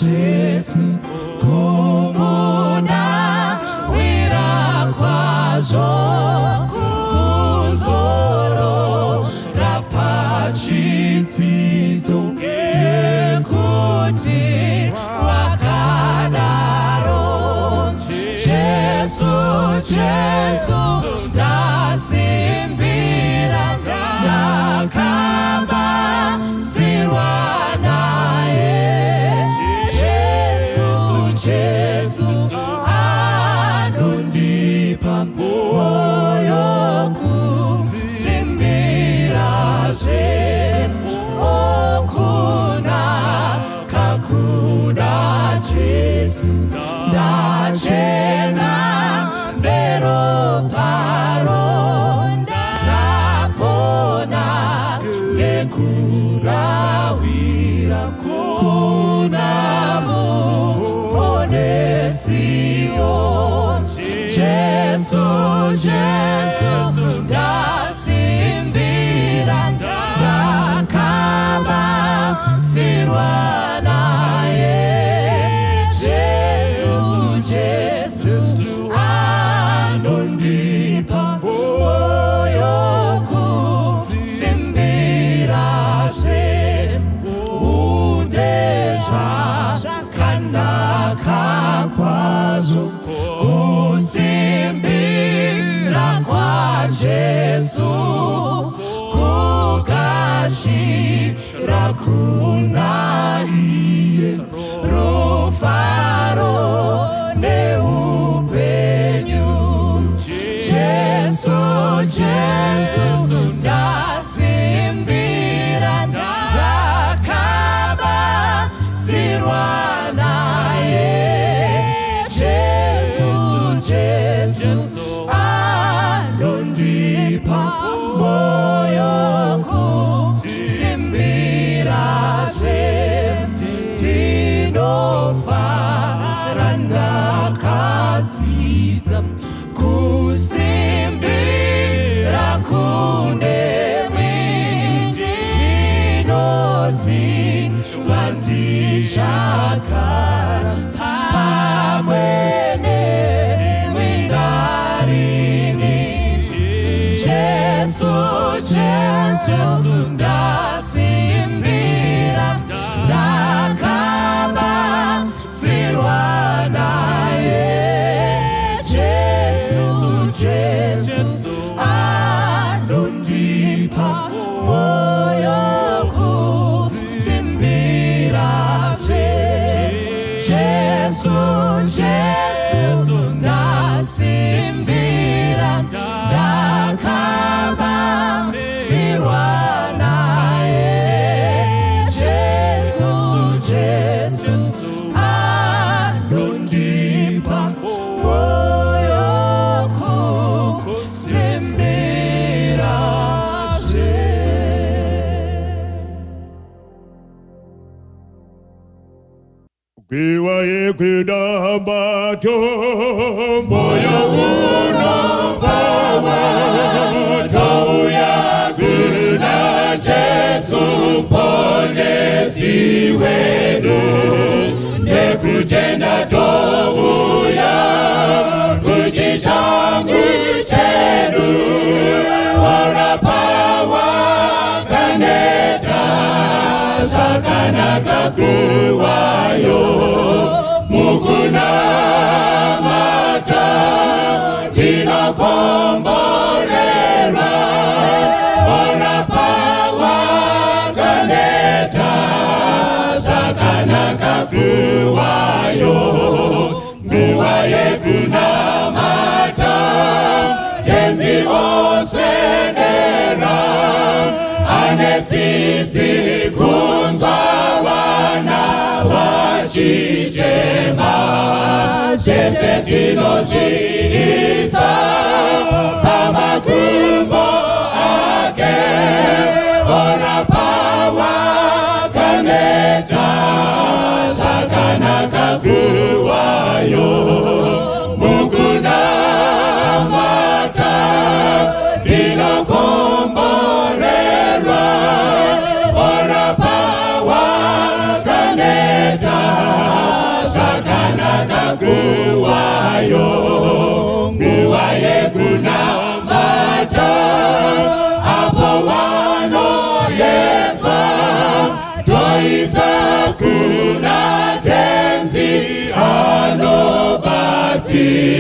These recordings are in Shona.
Jesu kumuda wira kwazvo kuzorora pachitsidzo nekuti wakadaro. Jesu, Jesu, ndasimbira, ndakabatsirwa naye. Jesu, Jesu, anondipa mwoyo kusimbirazve. Okunaka kuda Jesu, ndachena neroparo, ndapona nekurawira kuna Muponesiyo. Jesu, Jesu, ndasimbira, ndakabatsirwa naye. Jesu, Jesu, anondipa mwoyo kusimbirazve. Unde zvakanaka kwazvo kusimbira kwaJesu, kugashira kuna iye rufaro neupenyu. Jesu, Jesu, ndasimbira, ndakabatsirwa naye. Jesu, Jesu, anondipa mwoyo kusimbirazve. Ndinofara ndakadzidza kusimbira kunemi. Ndinoziva ndichagara pamwe nemi narini. Jesu, Jesu, ndasimbira, ndakabatsirwa naye. Jesu, Jesu, anondipa mwoyo kusimbirazve. Jesu, Jesu, ndasimbira, ndakabatsirwa naye. Jesu, Jesu, anondipa mwoyo kusimbirazve. Nguva yekunamata, moyo unofara, tauya kuna Jesu Muponesi wedu, nekutenda touya kuchishangu chedu, orapa wakaneta, zvakanaka kuwayo mukunamata, tinokomborerwa, orapa wakaneta, zvakanaka kuwayo nguva yekunamata. Tenzi oswedera, ane tsitsi kunzwa vana vachichema. Zvese tinozviisa pamakumbo ake, orapa wakaneta, zvakanaka kuwayo mukunamata, tinokomborerwa, orapa wakaneta.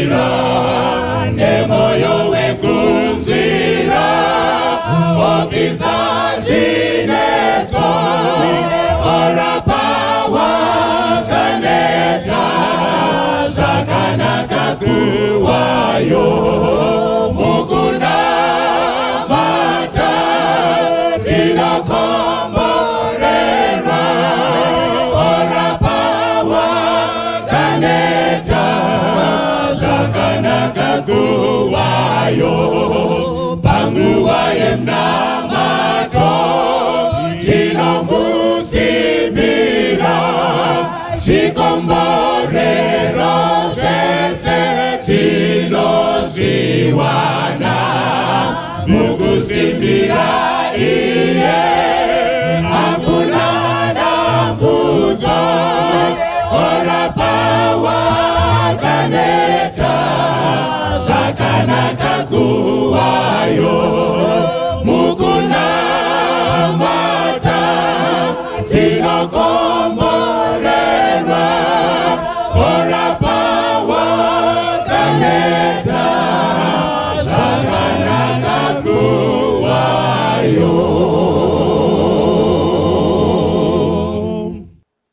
Tinogamuchira nemoyo wekunzwira, obvisa zvinetso, orapa wakaneta, zvakanaka kuwayo. Mukunamata tinokomborerwa, orapa wakaneta, zvakanaka kuwayo. Panguva yemunamato tinomusimbira, zvikomborero zvese tinozviwana mukusimbira iye. Hakuna dambudzo, orapa wakaneta, zvakanaka kuwayo. Mukunamata tinokomborerwa, orapa wakaneta, zvakanaka kuwayo.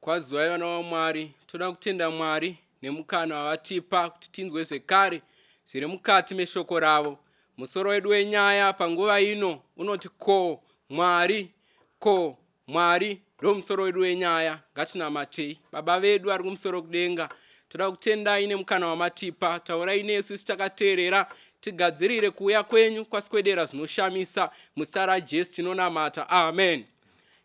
Kwaziwai vana vaMwari. Toda kutenda Mwari nemukana wavatipa kuti tinzwe zvekare zviri mukati meshoko ravo. Musoro wedu wenyaya panguva ino unoti, "Ko Mwari?" Ko Mwari ndo musoro wedu wenyaya. Ngatinamatei. Baba vedu ari kumusoro kudenga, toda kutendai nemukana wamatipa. Taurai nesu isu takateerera, tigadzirire kuuya kwenyu kwaswedera zvinoshamisa. Muzita raJesu tinonamata, amen.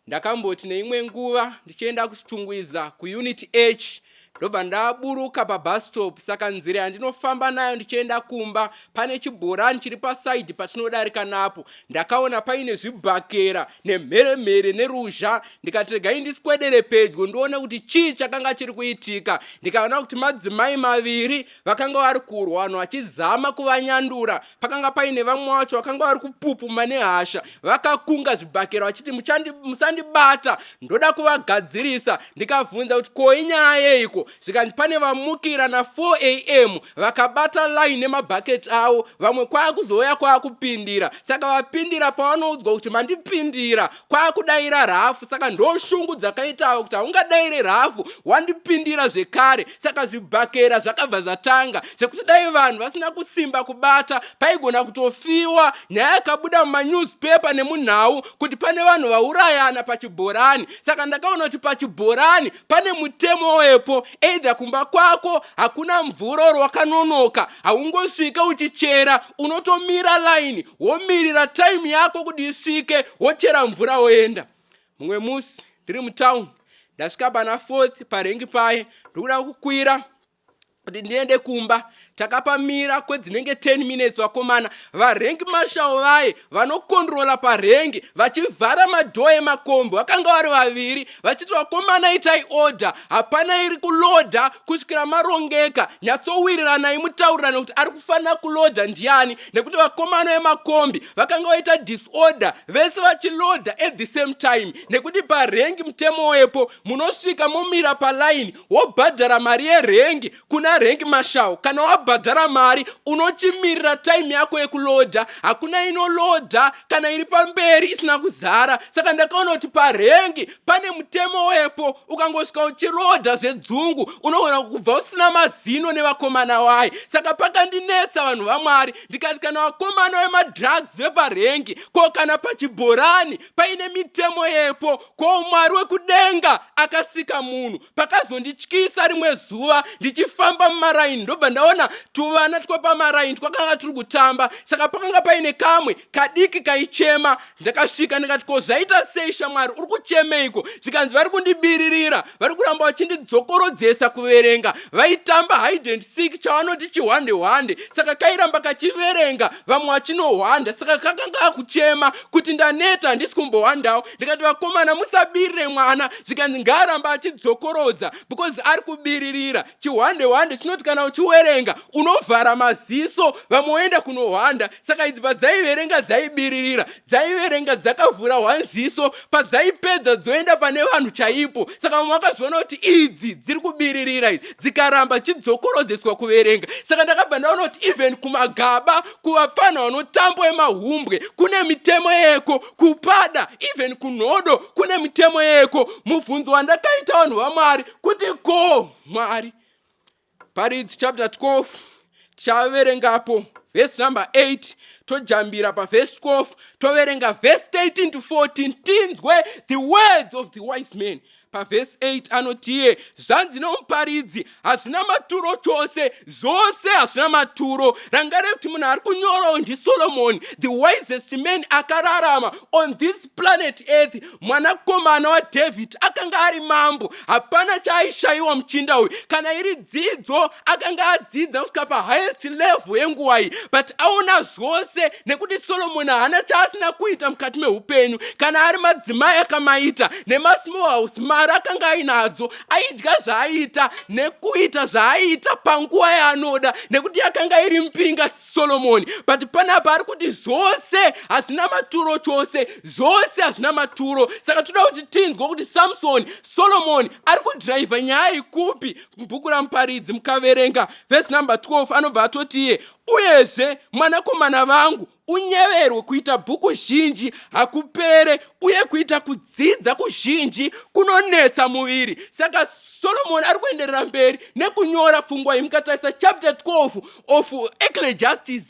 Ndakamboti neimwe nguva ndichienda kuChitungwiza kuUnit H, ndobva ndaburuka pabus stop. Saka nzira yandinofamba nayo ndichienda kumba, pane chibhorani chiri pasaidhi patinodarika napo. Ndakaona paine zvibhakera nemheremhere neruzha. Ndikati regai ndiswedere pedyo ndione kuti chii chakanga chiri kuitika. Ndikaona kuti madzimai maviri vakanga vari kurwa, vanhu vachizama kuvanyandura. Pakanga paine vamwe vacho vakanga vari kupupuma nehasha, vakakunga zvibhakera vachiti, "Musandibata, ndoda kuvagadzirisa." Ndikabvunza kuti ko inyaya yeiko? Zvikanzi pane vamukira na4 am, vakabata line nemabhaketi avo, vamwe kwaakuzouya kwaakupindira. Saka vapindira, pavanoudzwa kuti mandipindira, kwaakudayira rafu. Saka ndo shungu dzakaitawo kuti haungadayire rafu, wandipindira zvekare. Saka zvibhakera zvakabva zvatanga, zvekuti dai vanhu vasina kusimba kubata, paigona kutofiwa. Nyaya yakabuda mumanewspaper nemunhau kuti pane vanhu vaurayana pachibhorani. Saka ndakaona kuti pachibhorani pane mutemo wepo. Either kumba kwako hakuna mvura oro wakanonoka, haungosvike uchichera. Unotomira line, womirira time yako kuti isvike, wochera mvura, woenda. Mumwe musi ndiri mutauni, ndasvika pana Fourth parengi paye, ndikuda kukwira kuti ndiende kumba. Takapamira kwedzinenge 10 minutes. Vakomana varank marshal vaye vanokondrola parengi vachivhara madoor emakombi, vakanga vari vaviri, vachiti, "Vakomana, itai order, hapana iri kulodha kusvikira marongeka. Nyatsowiriranai, mutaurirane kuti ari kufanira kulodha ndiani," nekuti vakomana vemakombi vakanga vaita disorder, vese vachilodha at the same time. Nekuti parengi mutemo wepo, munosvika momira palaini, wobhadhara mari yerengi kuna rank marshal. Kana wabhadhara mari, unochimirira time yako yekulodha. Hakuna inolodha kana iri pamberi isina kuzara. Saka ndakaona kuti parengi pane mutemo wepo. Ukangosvika uchilodha zvedzungu, unogona kubva usina mazino nevakomana waye. Saka pakandinetsa, vanhu vaMwari. Ndikati kana vakomana vemadrugs veparengi, ko kana pachibhorani paine mitemo yepo, ko Mwari wekudenga akasika munhu? Pakazondityisa rimwe zuva ndichifamba mumaraini, ndobva ndaona tuvana twepamaraini twakanga turi kutamba. Saka pakanga paine kamwe kadiki kaichema. Ndakasvika ndikati, "Ko zvaita sei shamwari, uri kuchemeiko?" Zvikanzi, "Vari kundibiririra, vari kuramba vachindidzokoredzesa kuverenga." Vaitamba hide and seek, chavanoti chihwande hwande. Saka kairamba kachiverenga, vamwe vachinohwanda. Saka kakanga kakuchema kuti, "Ndaneta, handisi kumbohwandawo." Ndikati, "Vakomana, musabirire mwana." Zvikanzi, "Ngaaramba achidzokorodza because ari kubiririra chihwande hwande." chemhando chinoti kana uchiwerenga unovhara maziso, vamwe woenda kunohwanda. Saka idzi padzaiverenga dzaibiririra, dzaiverenga dzakavhura one ziso, padzaipedza dzoenda pane vanhu chaipo. Saka vamwe vakazviona kuti idzi dziri kubiririra idzi, dzikaramba chidzokorodzeswa kuverenga. Saka ndakabva ndaona kuti even kumagaba, kuvapfanha vanotambo emahumbwe, kune mitemo yeko. Kupada, even kunhodo kune mitemo yeko. Mubvunzo wandakaita, vanhu vaMwari, kuti ko Mwari? Paridzi chapter 12, tichaverengapo vhesi number 8, tojambira pavhesi 12, toverenga vhesi 13 to 14, tinzwe the words of the wise man. Pavhesi 8 anotiye, zvanzi nomuparidzi, hazvina maturo chose, zvose hazvina maturo. Rangare kuti munhu ari kunyorawo ndiSolomoni, the wisest man akararama on this planet Earth, mwanakomana waDavid. Akanga ari mambo, hapana chaaishayiwa muchinda uyu. Kana iri dzidzo, akanga adzidza kusvika pahighest level yenguva iyi. But aona zvose, nekuti Solomoni haana chaasina kuita mukati meupenyu. Kana ari madzimai, akamaita nemasmall house, mari akanga ainadzo, aidya zvaaita nekuita zvaaita panguva yaanoda, nekuti yakanga iri mupinga Solomoni. But panapa ari kuti zvose hazvina maturo chose, zvose hazvina maturo. Saka toda kuti tinzwe kuti Samson, Solomoni ari kudhiraivha nyaya ikupi mubhuku raMuparidzi. Mukaverenga vhesi number 12, anobva atotiye, uyezve mwanakomana vangu, unyeverwe kuita bhuku zhinji hakupere, uye kuita kudzidza kuzhinji kunonetsa muviri. Saka Solomoni ari kuenderera mberi nekunyora pfungwa iyi. Mukatarisa chapter 12 of Ecclesiastes,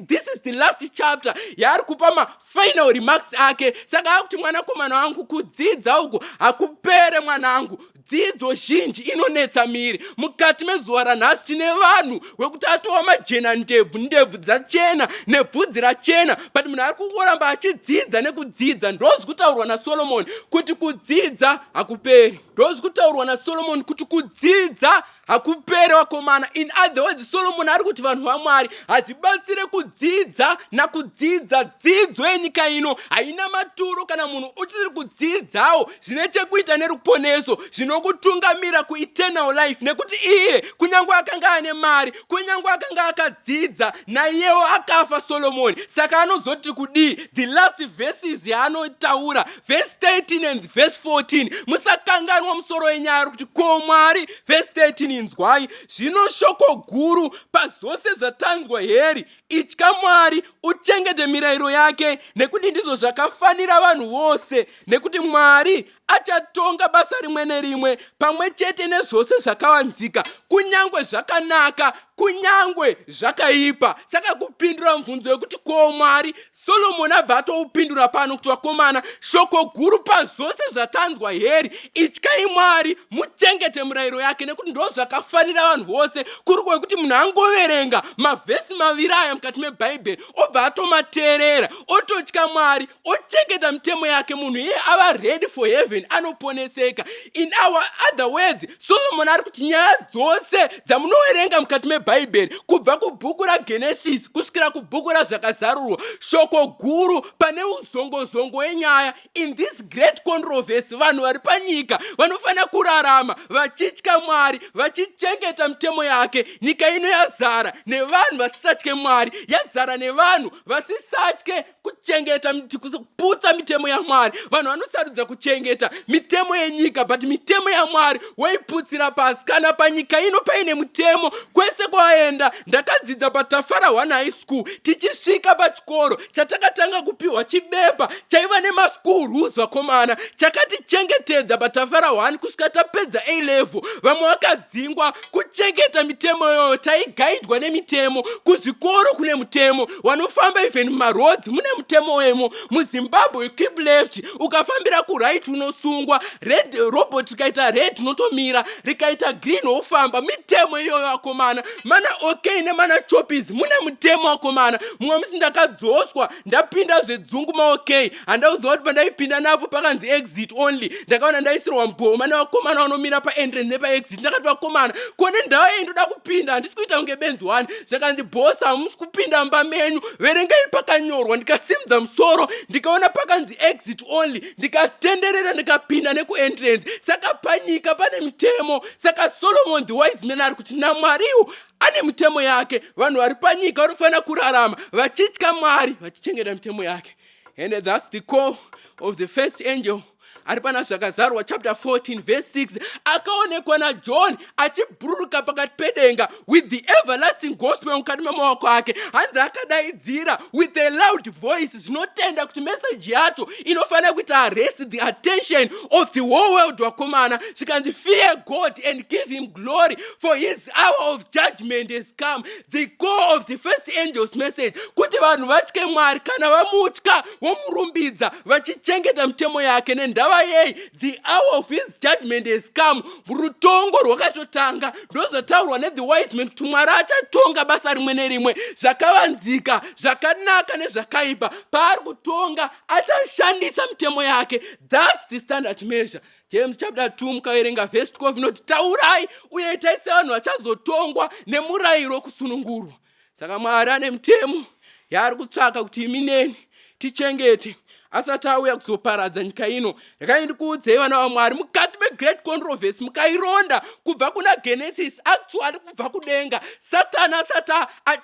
this is the last chapter yaari kupa mafinal remarks ake. Saka akuti, mwanakomana wangu, kudzidza uku hakupere. Mwanangu, dzidzo zhinji inonetsa miri. Mukati mezuva ranhasi tine vanhu wekuti atova majena ndebvu, ndebvu dzachena nebvudzi rachena, but munhu ari kungoramba achidzidza nekudzidza. Ndozvikutaurwa naSolomoni kuti kudzidza hakuperi. Ndozvikutaurwa naSolomoni kuti kudzidza hakuperi, vakomana. In other words, Solomoni ari kuti, vanhu vaMwari, hazvibatsire kudzidza nakudzidza. Dzidzo yenyika ino haina maturo kana munhu uchiri kudzidzawo zvine chekuita neruponeso, zvinokutungamira kueternal life. Nekuti iye kunyange akanga ane mari, kunyange akanga akadzidza, naiyewo akafa Solomoni. Saka anozoti kudii? The last verses yaanotaura, verse 13 and verse 14. Musakanganwa musoro wenyaya uri kuti ko Mwari? Verse 13, inzwai zvino shoko guru pazvose zvatanzwa heri: itya Mwari, uchengete mirayiro yake, nekuti ndizvo zvakafanira vanhu vose. Nekuti Mwari achatonga basa rimwe nerimwe pamwe chete nezvose zvakavanzika, kunyange zvakanaka, kunyange zvakaipa. Saka kupindura mubvunzo wekuti ko Mwari, Solomoni abva atoupindura pano kuti, vakomana, shoko guru pazvose zvatanzwa heri: ityai Mwari, muchengete murayiro yake, nekuti ndo zvakafanira vanhu vose. Kuri kwekuti munhu angoverenga mavhesi maviri aya mukati mebhaibheri, obva atomateerera, ototya Mwari, ochengeta mitemo yake, munhu iye ava ready for heaven, anoponeseka. In our other words, Solomon ari kuti nyaya dzose dzamunoverenga mukati mebhaibheri, kubva kubhuku raGenesis kusvikira kubhuku raZvakazarurwa, shoko guru pane uzongozongo wenyaya in this great controversy, vanhu vari panyika vanofanira kurarama vachitya Mwari, vachichengeta mitemo yake. Nyika ino yazara nevanhu vasisatye Mwari, yazara nevanhu vasisatye kuchengeta, kuputsa mitemo yaMwari. Vanhu vanosarudza kuchengeta mitemo yenyika, but mitemo yaMwari woiputsira pasi. Kana panyika ino paine mutemo kwese kwaenda, ndakadzidza paTafara 1 High School. Tichisvika pachikoro, chatakatanga kupiwa chibepa chaiva nemaschool rules, vakomana, chakatichengetedza paTafara 1 kusvika tapedza A level. Vamwe vakadzingwa kuchengeta mitemo iyoyo. Taigaidwa nemitemo. Kuzvikoro kune mutemo vanofamba, even mumaroads mune mutemo wemo. MuZimbabwe, keep left, ukafambira kuright unosungwa. Red robot rikaita red, unotomira, rikaita green wofamba. Mitemo iyoyo, akomana. Mana OK nemana Choppies mune mutemo, wakomana. Mumwe musi ndakadzoswa ndapinda zvedzungu maOK. Handauziva kuti pandaipinda napo pakanzi "exit only". Ndakaona ndaisirwa mboma nevakomana vanomira paentrance nepaexit. Ndakati, "Vakomana, kone ndau iyi ndoda kupinda, handisi kuita kunge benzi 1." Zvakanzi, "Boss, hamusi kupinda mumba menyu, verengei pakanyorwa." Ndikasimudza musoro, ndikaona pakanzi "exit only". Ndikatenderera, ndikapinda nekuentrance. Saka panyika pane mitemo. Saka Solomon the wise man ari kuti naMwariwo ane mitemo yake. Vanhu vari panyika vanofanira kurarama vachitya Mwari, vachichengeta mitemo yake. And that's the call of the first angel ari pana Zvakazarwa chapter 14 verse 6, akaonekwa naJohn achibhururuka pakati pedenga with the everlasting gospel mukati memaoko ake. Hanzi akadaidzira with a loud voice. Zvinotenda kuti meseji yacho inofanira kuita arrest the attention of the whole world, wakomana. Zvikanzi, "Fear God and give him glory, for his hour of judgment has come." The core of the first angel's message kuti vanhu vatye Mwari. Kana vamutya, vomurumbidza, vachichengeta mitemo yake. Nendava yei? The hour of his judgment has come. Rutongo rwakatotanga. Ndozotaurwa nethe wise man kuti Mwari achatonga basa rimwe nerimwe, zvakavanzika, zvakanaka nezvakaipa. Paari kutonga achashandisa mitemo yake. That's the standard measure. James chapter 2, mukaverenga vhesi 12, inoti, "Taurai uye itai sevanhu vachazotongwa nemurayiro wekusunungurwa." Saka Mwari ane mitemo yaari kutsvaka kuti imi neni tichengete asati auya kuzoparadza nyika ino. Rekai ndikuudzei, vana vaMwari, mukati megreat controversy, mukaironda kubva kuna Genesis, actually kubva kudenga, Satani asati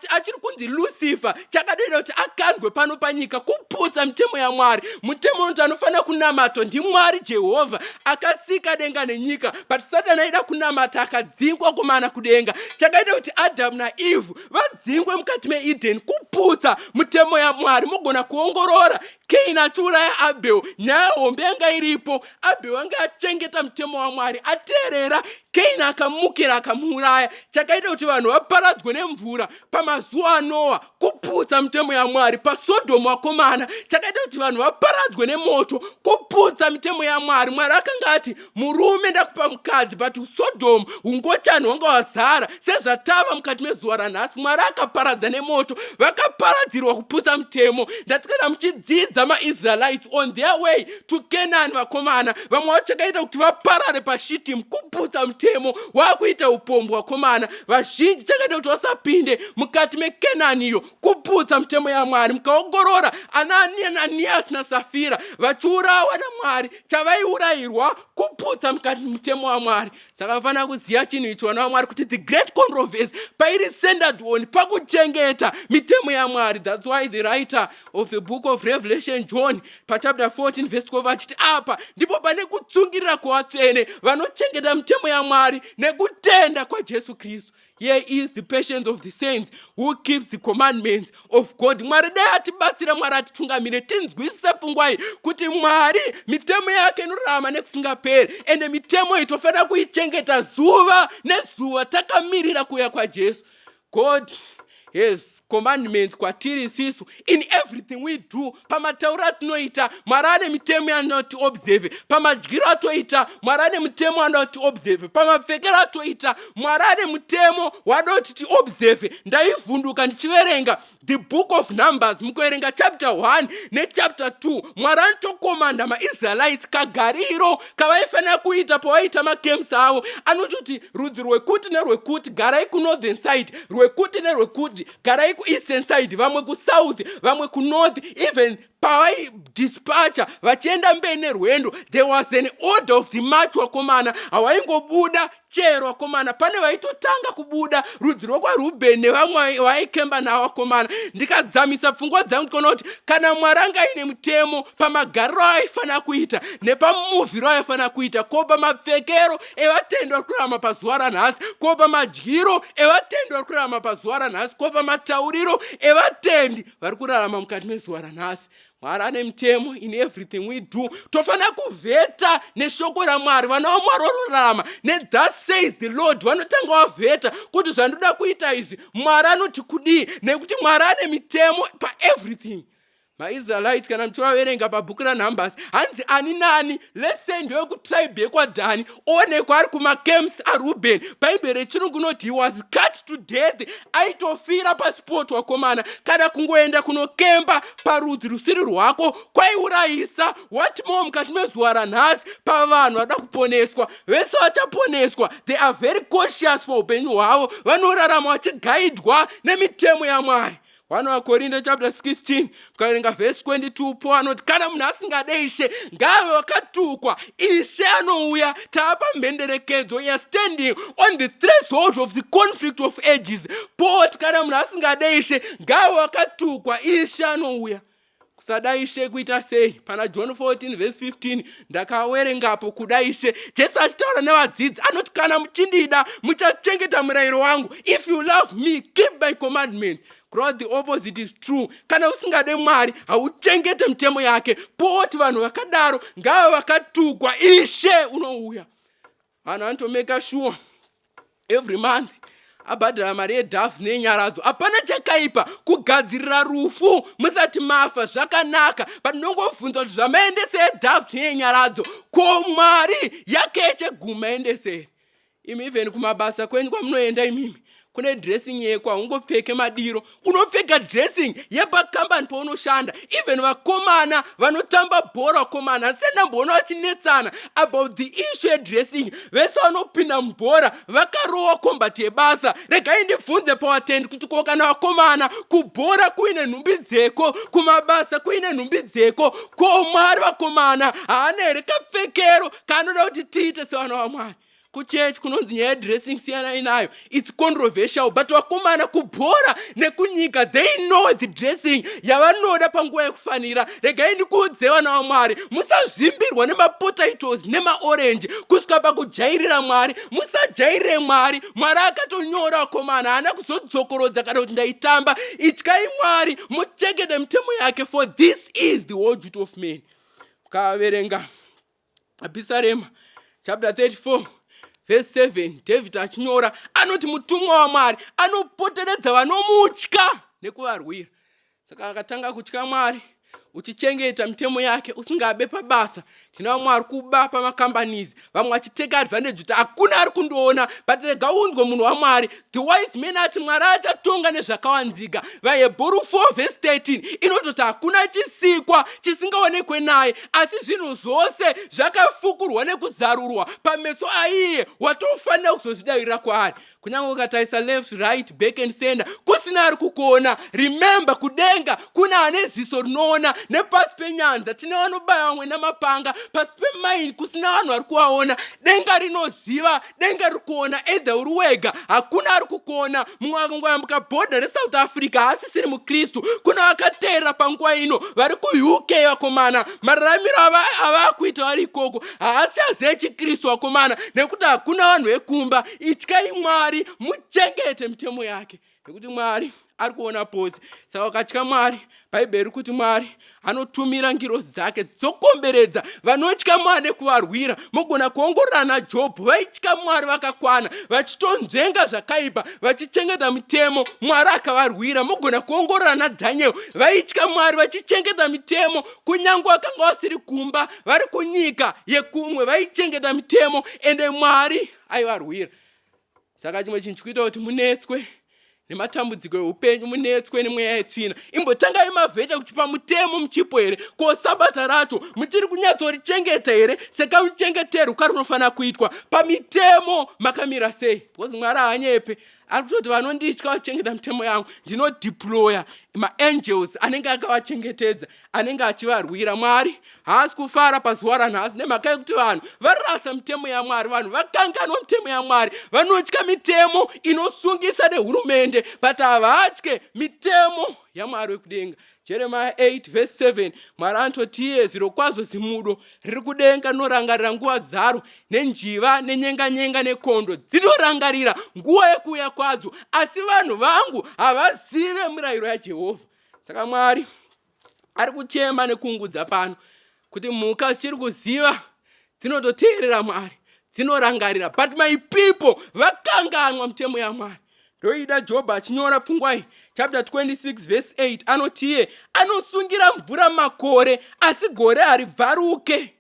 achiri kunzi Lucifer, chakatoita kuti akandwe pano panyika kuputsa mitemo yaMwari. Mutemo unoti anofanira kunamatwa ndiMwari Jehovha akasika denga nenyika, but Satani aida kunamata, akadzingwa kumana kudenga. Chakaita kuti Adamu naEvhe vadzingwe mukati meEden kuputsa mutemo yaMwari. Mugona kuongorora Kaini achiuraya Abel. Nyaya hombe yanga iripo, Abel anga achengeta mutemo waMwari, ateerera. Kaini akamukira, akamuuraya. Chakaita kuti vanhu vaparadzwe nemvura pamazuva aNoa kuputsa mitemo yaMwari. PaSodhomu, vakomana, chakaita kuti vanhu vaparadzwe nemoto kuputsa mitemo yaMwari. Mwari akanga ati, "Murume ndakupa mukadzi," but Sodhomu ungochani hwanga hwazara sezvatava mukati mezuva ranhasi. Mwari akaparadza nemoto. Vakaparadzirwa kuputsa mutemo. Ndati kana muchidzidza maIsraelites on their way to Canaan, vakomana, vamwe vacho chakaita kuti vaparare paShittim kuputsa mutemo, waakuita upombwe, vakomana vazhinji. Chakaita kuti vasapinde mukati meKenani iyo kuputsa mitemo yaMwari. Mukaongorora ana Ananias naSafira vachiurawa naMwari, chavaiurayirwa kuputsa mukati mutemo waMwari. Saka vafanira kuziva chinhu ichi, vana vaMwari, kuti the great controversy pairi centered on pakuchengeta mitemo yaMwari. That's why the writer of the book of Revelation, John, pachapter 14 verse 12 achiti, apa ndipo pane kutsungirira kuvatsvene vanochengeta mitemo yaMwari nekutenda kwaJesu Kristu. Here is the patience of the saints who keeps the commandments of God. Mwari dai atibatsira, Mwari atitungamire, tinzwisise pfungwa iyi kuti Mwari mitemo yake inorarama nekusingaperi, ende mitemo iyi tofanira kuichengeta zuva nezuva takamirira kuuya kwaJesu. God has commandments kwatiri isisu in everything we do. Pamatauro atinoita, Mwari ane mitemo yaanoti observe. Pamadyiro atoita, Mwari ane mutemo anoti observe. Pamapfekero atoita, Mwari ane mutemo waanoti tiobserve. Ndaivhunduka ndichiverenga the book of Numbers. Mukuverenga chapter 1 nechapter 2, Mwari anotokomanda maIsraelites kagariro kavaifanira kuita pavaiita macamps avo. Anototi rudzi rwekuti nerwekuti garai kunorthern side, rwekuti nerwekuti garai kueastern side, vamwe kusouth, vamwe kunorth. Even pavaidispatcha vachienda mberi nerwendo, there was an order of the march, wakomana. Hawaingobuda chero, wakomana. Pane vaitotanga kubuda, rudzi rwekwaRubheni nevamwe vaikemba navo, vakomana. Ndikadzamisa pfungwa dzangu, ndikaona kuti kana Mwari anga aine mutemo pamagariro aifanira kuita nepamuvhiro aifanira kuita, ko pamapfekero evatendi vari kurarama pazuva ranhasi, ko pamadyiro evatendi vari kurarama pazuva ranhasi, ko pamatauriro evatendi vari kurarama mukati mezuva ranhasi? Mwari ane mitemo in everything we do. Tofanira kuvheta neshoko raMwari. Vana vaMwari vanorarama nethus says the Lord. Vanotanga vavheta kuti zvandoda kuita izvi, Mwari anoti kudii? Nekuti Mwari ane mitemo paeverything. MaIsraelites, kana muchivaverenga pabhuku raNumbers, hanzi ani nani, let's say ndewekutribe yekwaDhani, oonekwa ari kumacamps aRuben, Bhaibheri rechirungu inoti he was cut to death. Aitofira paspot. Wakomana, kana kungoenda kunokemba parudzi rusiri rwako kwaiurayisa. What more mukati mezuva ranhasi, pavanhu vada kuponeswa? Vese vachaponeswa, they are very cautious paupenyu hwavo. Vanorarama vachiguidwa nemitemo yaMwari. 1 vaKorinde chapter 16, mukaverenga vhesi 22 po, anoti kana munhu asingade Ishe, ngave wakatukwa. Ishe anouya. Taapa mhenderekedzo. We are standing on the threshold of the conflict of ages. Poti kana munhu asingade Ishe, ngave wakatukwa. Ishe anouya. Kusada Ishe kuita sei? Pana John 14 vhesi 15 ndakawerengapo kuda Ishe. Jesu achitaura nevadzidzi anoti, "Kana muchindida, muchachengeta murayiro wangu." If you love me, keep my commandments. Kureva the opposite is true. Kana usingade Mwari, hauchengete mitemo yake. Poti vanhu vakadaro ngava vakatukwa. Ishe unouya. Vanhu vanotomake sure every month abhadhara mari yeDoves nenyaradzo. Hapana chakaipa kugadzirira rufu musati mafa, zvakanaka, but ndinongobvunza kuti zvamaendese yeDoves neyenyaradzo, ko Mwari yake yecheguma endeseri? Imi, even kumabasa kwenyu kwamunoenda imimi, kune dressing yeko. Haungopfeke madiro, unopfeka dressing yepakambani paunoshanda. Even vakomana vanotamba bhora, vakomana, asi ndamboona vachinetsana about the issue yedressing. Vese vanopinda mubhora vakarowa combat yebasa. Regai ndibvunze pawatendi kuti ko kana vakomana kubhora kuine nhumbi dzeko, kumabasa kuine nhumbi dzeko, ko Mwari, vakomana, haana here kapfekero kaanoda kuti tiite sevana vaMwari? Kuchechi kunonzi nyaya yedressing siyanai nayo, it's controversial, but vakomana kubhora nekunyika, they know the dressing yavanoda panguva yekufanira. Regai ndikuudze, vana vaMwari, musazvimbirwa nemapotatoes nemaorange kusvika pakujairira Mwari. Musajairire Mwari. Mwari akatonyora, vakomana, haana kuzodzokorodza kana kuti ndaitamba. Ityai Mwari, muchengete mitemo yake, for this is the whole duty of man. Mukaverenga Pisarema chapter 34 verse 7, David achinyora anoti mutumwa waMwari anopoteredza vanomutya nekuvarwira. Saka akatanga kutya Mwari, uchichengeta mitemo yake, usingabe pabasa. Tina vamwe vari kuba pamacompanies, vamwe vachiteka advantage kuti hakuna ari kundoona. But rega unzwe, munhu waMwari, the wise man ati Mwari achatonga nezvakawanzika. VaHebheru 4 vhesi 13 inototi hakuna chisikwa chisingaonekwe naye, asi zvinhu zvose zvakafukurwa nekuzarurwa pameso aiye watofanira kuzozvidavira kwaari. Kunyange ukatarisa left, right, back and center, kusina ari kukuona, remember, kudenga kuna ane ziso rinoona. Nepasi penyanza tine vanobaya vamwe namapanga, pasi pemaini kusina vanhu vari kuvaona, denga rinoziva, denga riri kuona. Either uri wega, hakuna ari kukuona. Mumwe akangoyambuka bhodha reSouth Africa, haasisiri muKristu. Kuna vakateerera panguva ino vari kuUK, vakomana, mararamiro avakuita vari ikoko haasi azive chikristu, vakomana, nekuti hakuna vanhu vekumba. Ityai Mwari, muchengete mitemo yake, nekuti Mwari ari kuona pose. Saka ukatya Mwari, Bhaibheri kuti Mwari anotumira ngirozi dzake dzokomberedza vanotya Mwari nekuvarwira. Mogona kuongorora naJobhu, vaitya Mwari vakakwana, vachitonzvenga zvakaipa, vachichengeta mitemo, Mwari akavarwira. Mogona kuongorora naDhaniel, vaitya Mwari vachichengeta mitemo, kunyange vakanga vasiri kumba, vari kunyika yekumwe, vaichengeta mitemo, ende Mwari aivarwira. Saka chimwe chinhu chikuita kuti munetswe nematambudziko eupenyu, munetswe nemweya yetsvina, imbotangai mavheta kuti pamutemo muchipo here? Ko Sabata racho muchiri kunyatsorichengeta here sekamuchengeterwo karinofanira kuitwa? Pamitemo makamira sei? Because Mwari haanyepe. Ari kutoti vanonditya vachengeta mitemo yangu, ndinodeploya maangels anenge akavachengetedza, anenge achivarwira. Mwari haasi kufara pazuva ranhasi nemhaka yekuti vanhu varasa mitemo yaMwari. Vanhu vakanganwa mitemo yaMwari. Vanotya mitemo inosungisa nehurumende, but havatye mitemo yaMwari wekudenga. Jeremiah 8 vhesi 7, Mwari anototiye, "Zvirokwazvo zimudo riri kudenga rinorangarira nguva dzaro, nenjiva nenyenganyenga nekondo dzinorangarira nguva yekuuya kwadzo, asi vanhu vangu havazive mirayiro yaJehovha." Saka Mwari ari kuchema nekungudza pano kuti mhuka dzichiri kuziva, dzinototeerera Mwari, dzinorangarira, but my people vakanganwa mitemo yaMwari. Ndoida Jobho achinyora pfungwa iyi, chapter 26 verse 8, anotiye anosungira mvura makore, asi gore haribvaruke.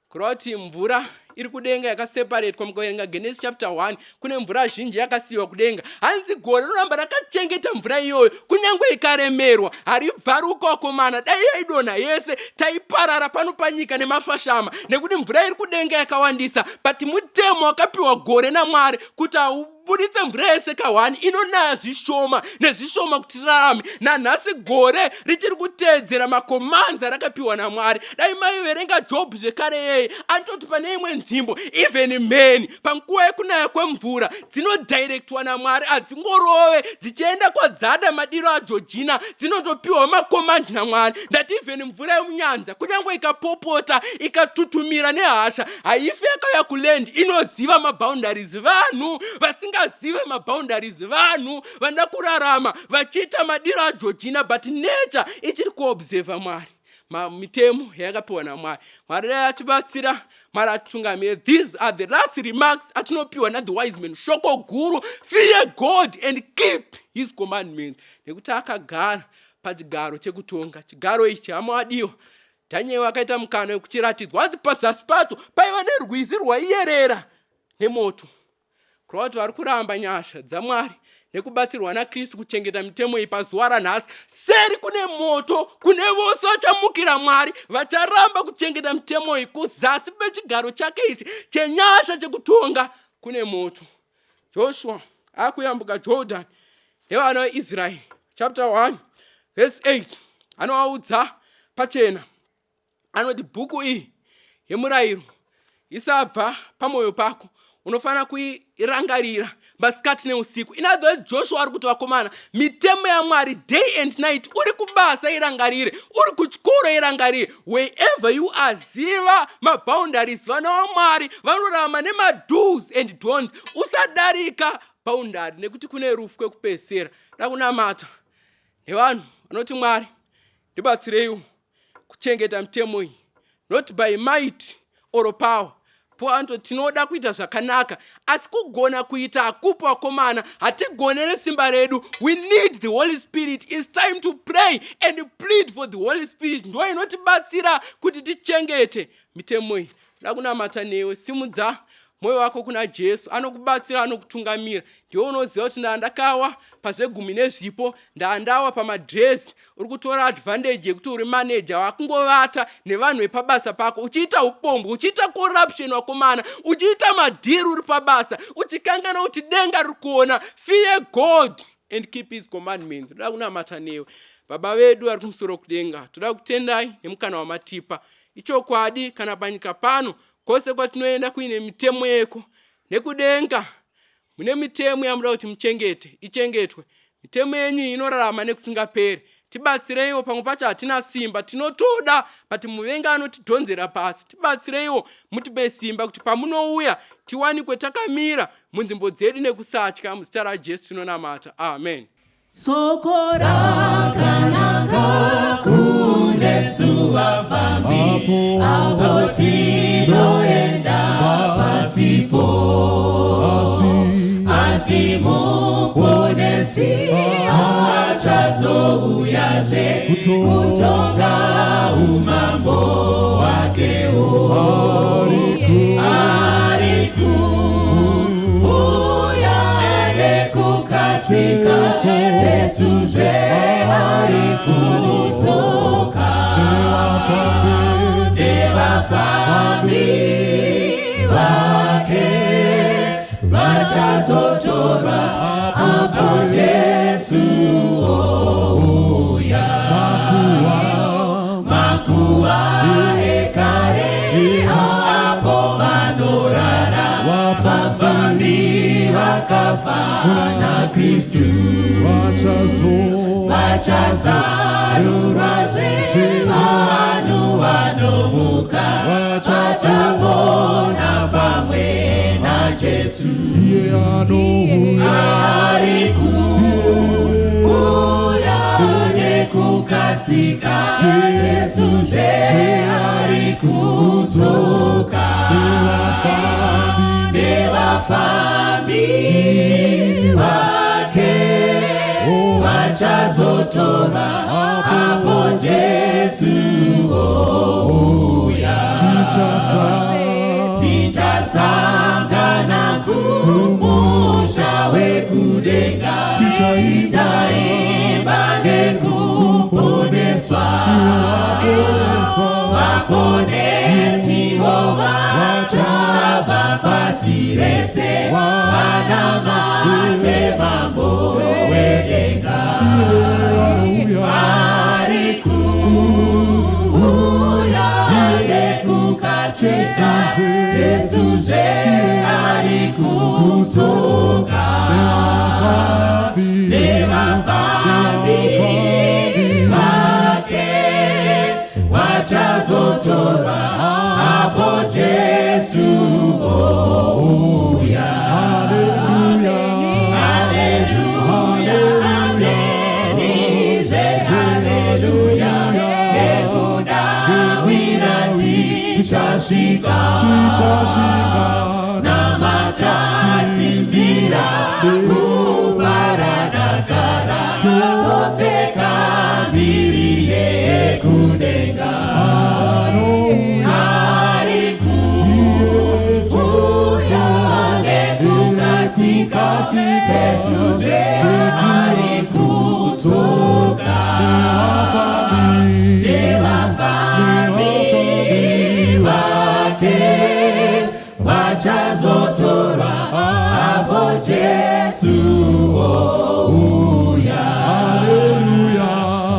Kureva kuti mvura iri kudenga yakaseparetwa. Mukaverenga Genesis chapter 1, kune mvura zhinji yakasiyiwa kudenga. Hanzi gore rinoramba rakachengeta mvura iyoyo, kunyange ikaremerwa haribvaruka. Wakomana, dai yaidonha yese, taiparara pano panyika nemafashama, nekuti mvura iri kudenga yakawandisa. But mutemo wakapiwa gore naMwari kuti haubuditse mvura yese ka1, inonaya zvishoma nezvishoma kuti tirarame. Nanhasi gore richiri kuteedzera macommands arakapiwa naMwari. Dai maiverenga Job zvekare yeye, anototi pane imwe nzvimbo even mheni panguva yekunaya kwemvura dzinodirectwa naMwari, hadzingorove dzichienda kwadzada madiro aGeorgina, dzinotopiwa macommand naMwari. Ndati even mvura yemunyanza, kunyange ikapopota, ikatutumira nehasha, haifi yakauya kuland, inoziva maboundaries. Vanhu vasingazive maboundaries, vanhu vanoda kurarama vachiita madiro aGeorgina, but nature ichiri kuobserva Mwari, mitemo yakapiwa naMwari. Mwari dai atibatsira, Mwari atitungamire. These are the last remarks atinopiwa nathe wise man. Shoko guru: fear God and keep his commandments, nekuti akagara pachigaro chekutonga. Chigaro ichi, hama wadiwa, Dhanieri akaita mukana wekuchiratidzwa. Hanzi pazasi pacho paiva nerwizi rwaiyerera nemoto, kureva kuti vari kuramba nyasha dzaMwari nekubatsirwa naKristu kuchengeta mitemo iyi pazuva ranhasi, seri kune moto kune vose vachamukira Mwari, vacharamba kuchengeta mitemo iyi. Kuzasi pechigaro chake ichi chenyasha chekutonga kune moto. Joshua akuyambuka Jordan nevana veIsraeri, chapter 1 verse 8, anovaudza pachena, anoti bhuku iyi yemurayiro isabva pamwoyo pako, unofanira kuirangarira masikati neusiku. In other words, Joshua ari kuti, vakomana, mitemo yaMwari day and night. Uri kubasa, irangarire. Uri kuchikoro, irangarire. Wherever you are, ziva maboundaries. Vana vaMwari vanorarama nemados and don'ts. Usadarika boundary, nekuti kune rufu kwekupedzisira. Da kunamata nevanhu vanoti, "Mwari, ndibatsireiwo kuchengeta mitemo iyi, not by might or power." Po tinoda kuita zvakanaka, asi kugona kuita hakupo. Vakomana, hatigone nesimba redu. We need the Holy Spirit. It's time to pray and plead for the Holy Spirit. Ndo inotibatsira kuti tichengete mitemo iyi. Da kunamata newe. Simudza mwoyo wako kuna Jesu, anokubatsira, anokutungamira. Ndiwe unoziva kuti ndaa ndakawa pazvegumi nezvipo, ndaa ndawa pamadhirezi. Uri kutora advantage yekuti uri maneja, wakungovata nevanhu vepabasa pako, uchiita upombwe, uchiita corruption, wakomana, uchiita madhiri uri pabasa, uchikangana kuti denga riri kuona. Fear God and keep his commandments. Toda kunamata newe. Baba vedu vari kumusoro kudenga, toda kutendai nemukana wamatipa. Ichokwadi, kana panyika pano, kwose kwatinoenda kuine mitemo yeko. Nekudenga mune mitemo yamuda kuti muchengete, ichengetwe. Mitemo yenyu iyi inorarama nekusingaperi. Tibatsireiwo, pamwe pacho hatina simba, tinotoda, but muvengi anotidhonzera pasi. Tibatsireiwo, mutipe simba kuti pamunouya tiwanikwe takamira munzvimbo dzedu nekusatya. Muzita raJesu tinonamata, amen. Soko rakanaka kunesu vafambi, apo tinoenda pasipo, asi Muponesi achazouyazve kutonga umambo hwakewo. Ari kuuya nekukasika, Jesu zve ari kudzoka. Nevafambi vake vachazotorwa apo Jesu ouya. Makuva ekare apo vanorara vafambi vakafa naKristu, vachazarurwazve, vanhu vanomuka vachapona pamwe naJesu. Ari kuuya nekukasika, Jesu zve ari kudzoka. Nevafambi. Vachazotora apo Jesu ouya. Tichasangana kumusha wekudenga, tichaimba nekuponeswa. Vaponesiwo vachabva pasi rese, vanamate Mambo wedenga. Ari kuuya nekukasika, Jesu zve ari kudzoka. Nevafambi vake vachazotora apo Jesu ouya. Haleluya, amenizve haleluya. Nekudawira tichasvika, namatasimbira kufara dakara, topfeka mbiri yekudenga. Ari kuuya nekukasika, Jesu zve ari kudzoka. Nevafambi vake vachazotora apo Jesu ouya.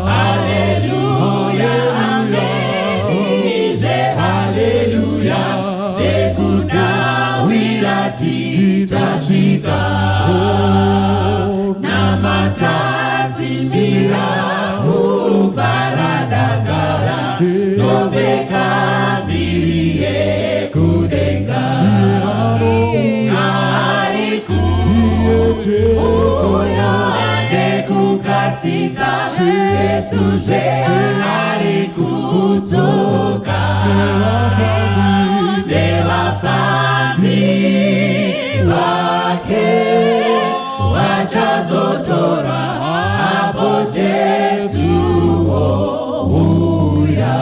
Haleluya, amenizve haleluya. Nekudawira tichasvika, namatasimbira kufara dakara, topfeka mbiri yekudenga. Ari kuuya nekukasika, Jesu zve ari kudzoka. Nevafambi vake vachazotora apo Jesu ouya.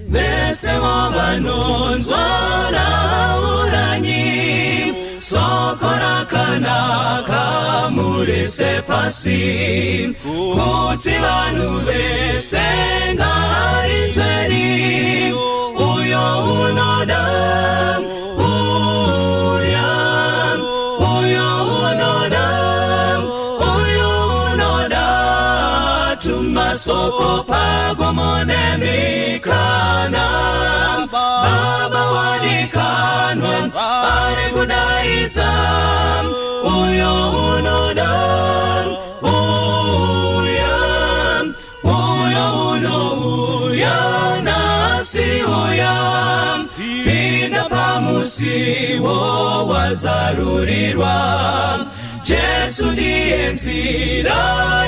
Vese vanonzwa rauranyi soko rakanaka murise pasi, kuti vanhu vese ngarinzweni. Uyo unoda uya, uyo unoda, uyo unoda, tumasoko pagomonemikana. Baba wadikanwa ari kudaidza, uyo unoda uya, uyo unouya nasi uya. Pinda pamusiwo wazarurirwa, Jesu ndiye nzira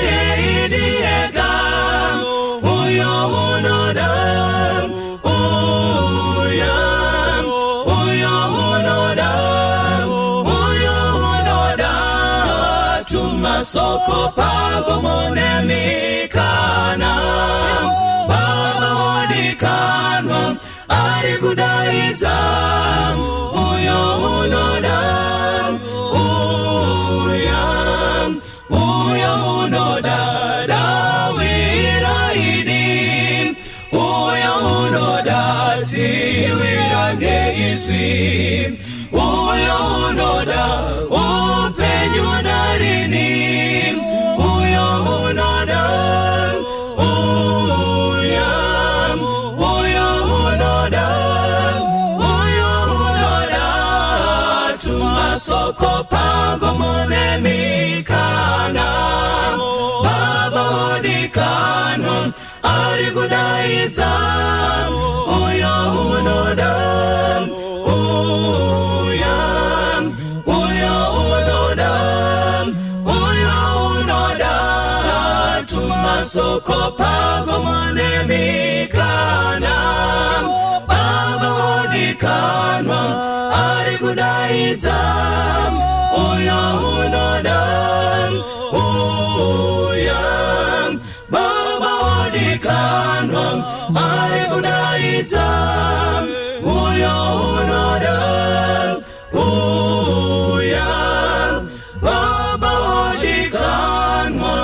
yeidiyega. Uyo unoda uya, uyo unoda, uyo unoda, tumasoko pagomonemikana. Baba wadikanwa ari kudaidza, uyo unoda uya, uyo unoda dawira ini, uyo unoda tsiwira ngeizwi, uyo unoda upenyu narini, uyo unoda uya, uyo unoda, uyo unoda, tumasoko pagomonemikana. Baba wadikanwa ari kudaidza, uyo unoda uya, uyo unoda, uyo unoda, tumasoko pagomonemikana. Baba wadikanwa ari kudaidza. Uyo unoda, uya. Baba wodikanwa ari kudaidza. Uyo unoda, uya. Baba wodikanwa.